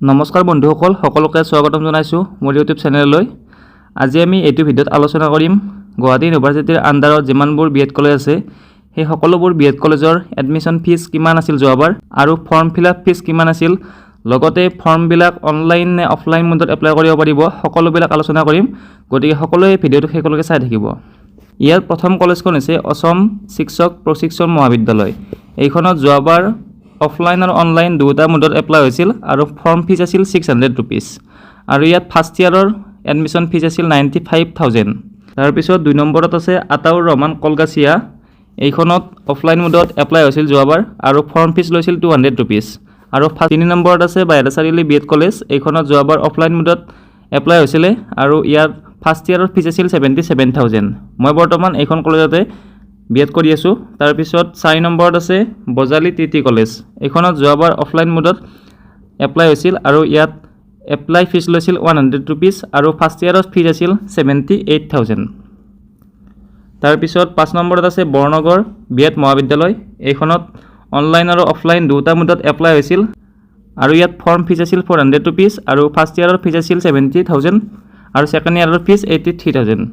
নমস্কাৰ বন্ধুসকল, সকলোকে স্বাগতম জনাইছোঁ মোৰ ইউটিউব চেনেললৈ। আজি আমি এইটো ভিডিঅ'ত আলোচনা কৰিম গুৱাহাটী ইউনিভাৰ্চিটিৰ আণ্ডাৰত যিমানবোৰ বি এড কলেজ আছে, সেই সকলোবোৰ বি এড কলেজৰ এডমিশ্যন ফিজ কিমান আছিল যোৱাবাৰ আৰু ফৰ্ম ফিল আপ ফিজ কিমান আছিল, লগতে ফৰ্মবিলাক অনলাইন নে অফলাইন মোডত এপ্লাই কৰিব পাৰিব, সকলোবিলাক আলোচনা কৰিম। গতিকে সকলোৱে ভিডিঅ'টো শেষলৈকে চাই থাকিব। ইয়াৰ প্ৰথম কলেজখন হৈছে অসম শিক্ষক প্ৰশিক্ষণ মহাবিদ্যালয়। এইখনত যোৱাবাৰ অফলাইন আৰু অনলাইন দুয়োটা মোডত এপ্লাই হৈছিল আৰু ফৰ্ম ফিজ আছিল 600 ৰুপিজ আৰু ইয়াত ফাৰ্ষ্ট ইয়াৰৰ এডমিশ্যন ফিজ আছিল 95,000। তাৰপিছত দুই নম্বৰত আছে আতাউৰ ৰহমান কলগাছিয়া। এইখনত অফলাইন মোডত এপ্লাই হৈছিল যোৱাবাৰ আৰু ফৰ্ম ফিজ লৈছিল 200 ৰুপিজ। আৰু তিনি নম্বৰত আছে Baihata Chariali B Ed college. এইখনত যোৱাবাৰ অফলাইন মোডত এপ্লাই হৈছিলে আৰু ইয়াত ফাৰ্ষ্ট ইয়াৰৰ ফিজ আছিল 77,000। মই বৰ্তমান এইখন কলেজতে বি এড কৰি আছোঁ। তাৰপিছত চাৰি নম্বৰত আছে বজালী টি টি কলেজ। এইখনত যোৱাবাৰ অফলাইন মোডত এপ্লাই হৈছিল আৰু ইয়াত এপ্লাই ফিজ লৈছিল 100 ৰুপিজ আৰু ফাৰ্ষ্ট ইয়াৰৰ ফিজ আছিল 78,000। তাৰপিছত পাঁচ নম্বৰত আছে বৰনগৰ বি এড মহাবিদ্যালয়। এইখনত অনলাইন আৰু অফলাইন দুয়োটা মোডত এপ্লাই হৈছিল আৰু ইয়াত ফৰ্ম ফিজ আছিল 400 ৰুপিজ আৰু ফাৰ্ষ্ট ইয়াৰৰ ফিজ আছিল 70,000 আৰু ছেকেণ্ড ইয়াৰৰ ফিজ 83,000।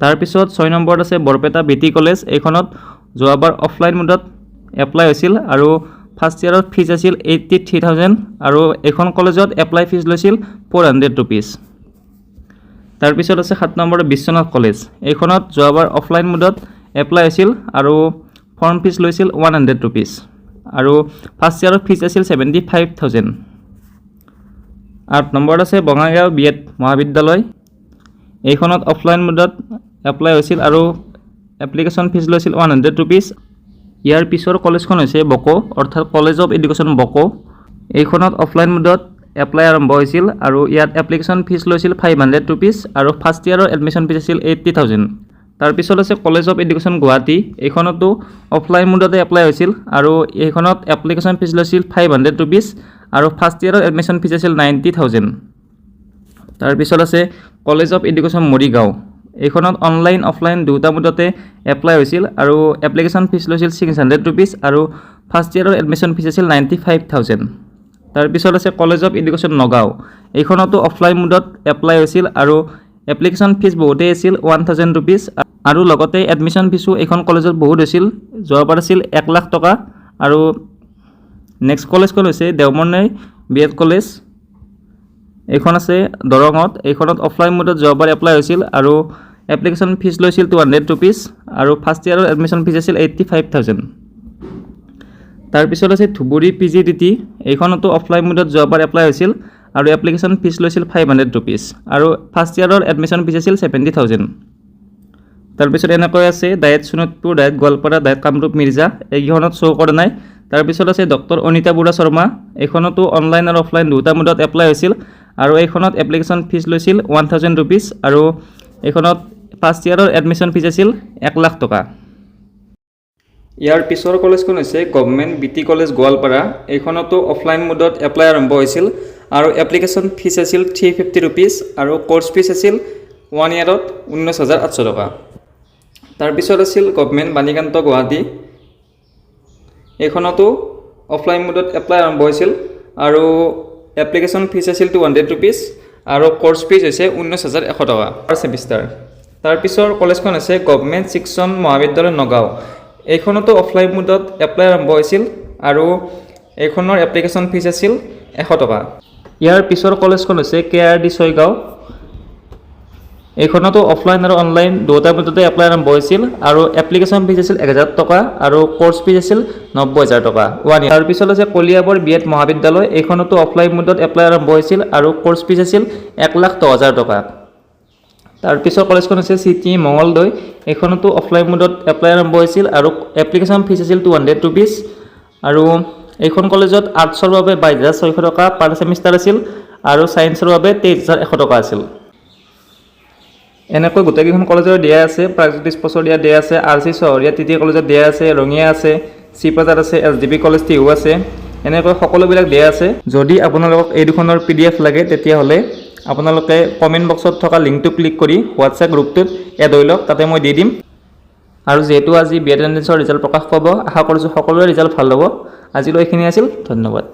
তাৰপিছত ছয় নম্বৰত আছে বৰপেটা বি টি কলেজ। এইখনত যোৱাবাৰ অফলাইন মোডত এপ্লাই হৈছিল আৰু ফাৰ্ষ্ট ইয়াৰৰ ফিজ আছিল 83,000 আৰু এইখন কলেজত এপ্লাই ফিজ লৈছিল 400 ৰুপিজ। তাৰপিছত আছে সাত নম্বৰত বিশ্বনাথ কলেজ। এইখনত যোৱাবাৰ অফলাইন মোডত এপ্লাই হৈছিল আৰু ফৰ্ম ফিজ লৈছিল 100 ৰুপিজ আৰু ফাৰ্ষ্ট ইয়াৰৰ ফিজ আছিল 75,000। আঠ নম্বৰত আছে বঙাইগাঁও বি এড মহাবিদ্যালয়। এইখনত অফলাইন মোডত এপ্লাই হৈছিল আৰু এপ্লিকেশ্যন ফিজ লৈছিল 100 ৰুপিজ। ইয়াৰ পিছৰ কলেজখন হৈছে বকো, অৰ্থাৎ কলেজ অফ এডুকেশ্যন বকো। এইখনত অফলাইন মোডত এপ্লাই আৰম্ভ হৈছিল আৰু ইয়াত এপ্লিকেশ্যন ফিজ লৈছিল 500 ৰুপিজ আৰু ফাৰ্ষ্ট ইয়াৰৰ এডমিশ্যন ফিজ আছিল 80,000। তাৰপিছত আছে কলেজ অফ এডুকেশ্যন গুৱাহাটী। এইখনতো অফলাইন মোডতে এপ্লাই হৈছিল আৰু এইখনত এপ্লিকেশ্যন ফিজ লৈছিল 500 ৰুপিজ আৰু ফাৰ্ষ্ট ইয়াৰৰ এডমিশ্যন ফিজ আছিল 90,000। তাৰপিছত আছে কলেজ অফ এডুকেশ্যন মৰিগাঁও। এইখনত অনলাইন অফলাইন দুয়োটা মোডতে এপ্লাই হৈছিল আৰু এপ্লিকেশ্যন ফিজ লৈছিল 600 ৰুপিজ আৰু ফাৰ্ষ্ট ইয়াৰৰ এডমিশ্যন ফিজ আছিল 95,000। তাৰপিছত আছে কলেজ অফ এডুকেশ্যন নগাঁও। এইখনতো অফলাইন মোডত এপ্লাই হৈছিল আৰু এপ্লিকেশ্যন ফিজ বহুতেই আছিল, 1,000 ৰুপিজ আৰু লগতে এডমিশ্যন ফিজো এইখন কলেজত বহুত হৈছিল, যোৱাবাৰ আছিল 1 লাখ টকা। আৰু নেক্সট কলেজখন হৈছে দেওমৰনৈ বি এড কলেজ। এইখন আছে দৰঙত। এইখনত অফলাইন মোডত যোৱাবাৰ এপ্লাই হৈছিল আৰু এপ্লিকেশ্যন ফিজ লৈছিল 200 ৰুপিজ আৰু ফাৰ্ষ্ট ইয়াৰৰ এডমিশ্যন ফিজ আছিল 85,000। তাৰপিছত আছে Dhubri P G T T. এইখনতো অফলাইন মোডত যোৱাবাৰ এপ্লাই হৈছিল আৰু এপ্লিকেশ্যন ফিজ লৈছিল 500 ৰুপিজ আৰু ফাৰ্ষ্ট ইয়াৰৰ এডমিশ্যন ফিজ আছিল 70,000। তাৰপিছত এনেকৈ আছে DIET Sonitpur, DIET Goalpara, DIET Kamrup Mirza, এইকেইখনত শ্ব' কৰা নাই। তাৰপিছত আছে ডক্টৰ অনিতা বৰুৱা শৰ্মা। এইখনতো অনলাইন আৰু অফলাইন দুয়োটা মোডত এপ্লাই হৈছিল আৰু এইখনত এপ্লিকেশ্যন ফিজ লৈছিল 1,000 ৰুপিজ আৰু এইখনত ফাৰ্ষ্ট ইয়াৰৰ এডমিশ্যন ফিজ আছিল 1 লাখ টকা। ইয়াৰ পিছৰ কলেজখন হৈছে government B T college Goalpara. এইখনতো অফলাইন মোডত এপ্লাই আৰম্ভ হৈছিল আৰু এপ্লিকেশ্যন ফিজ আছিল 350 ৰুপিজ আৰু কৰ্চ ফিজ আছিল ওৱান ইয়াৰত 19,800 টকা। তাৰপিছত আছিল গভমেণ্ট বাণীকান্ত গুৱাহাটী। এইখনতো অফলাইন মোডত এপ্লাই আৰম্ভ হৈছিল আৰু এপ্লিকেশ্যন ফিজ আছিল 200 ৰুপিজ আৰু কৰ্চ ফিজ হৈছে 19,100 টকা পাৰ ছেমিষ্টাৰ। তাৰপিছৰ কলেজখন হৈছে গভমেণ্ট শিক্ষণ মহাবিদ্যালয় নগাঁও। এইখনতো অফলাইন মোডত এপ্লাই আৰম্ভ হৈছিল আৰু এইখনৰ এপ্লিকেশ্যন ফিজ আছিল 100 টকা। ইয়াৰ পিছৰ কলেজখন হৈছে কে আৰ ডি ছয়গাঁও। এইখনতো অফলাইন আৰু অনলাইন দুয়োটা মোডতে এপ্লাই আৰম্ভ হৈছিল আৰু এপ্লিকেশ্যন ফিজ আছিল 1000 টকা আৰু কৰ্চ ফিজ আছিল 90,000 টকা ওৱান ইয়াৰ। তাৰপিছত আছে কলিয়াবৰ বি এড মহাবিদ্যালয়। এইখনতো অফলাইন মোডত এপ্লাই আৰম্ভ হৈছিল আৰু কৰ্চ ফিজ আছিল 1,10,000 টকা। তাৰপিছৰ কলেজখন হৈছে চি টি মঙলদৈ। এইখনতো অফলাইন মোডত এপ্লাই আৰম্ভ হৈছিল আৰু এপ্লিকেশ্যন ফিজ আছিল 200 ৰুপিজ আৰু এইখন কলেজত আৰ্টছৰ বাবে 22,600 টকা পাৰ ছেমিষ্টাৰ আছিল আৰু ছায়েন্সৰ বাবে 23,100 টকা আছিল। এনেকৈ গোটেইকেইখন কলেজৰ দিয়া আছে। প্ৰাগজ্যোতিষ পছৰীয়া দিয়া আছে, R C Saharia T T কলেজত দিয়া আছে, ৰঙিয়া আছে, চিপাঝাৰ আছে, S D B college Tihu আছে, এনেকৈ সকলোবিলাক দিয়া আছে। যদি আপোনালোকক এই দুখনৰ পিডিএফ লাগে, তেতিয়াহ'লে আপোনালোকে কমেণ্ট বক্সত থকা লিংকটো ক্লিক কৰি হোৱাটছএপ গ্ৰুপটোত এড হৈ লওক, তাতে মই দি দিম। আৰু যিহেতু আজি বি এড এণ্ট্ৰেঞ্চৰ ৰিজাল্ট প্ৰকাশ পাব, আশা কৰিছোঁ সকলোৰে ৰিজাল্ট ভাল হ'ব। আজিলৈ এইখিনি আছিল, ধন্যবাদ।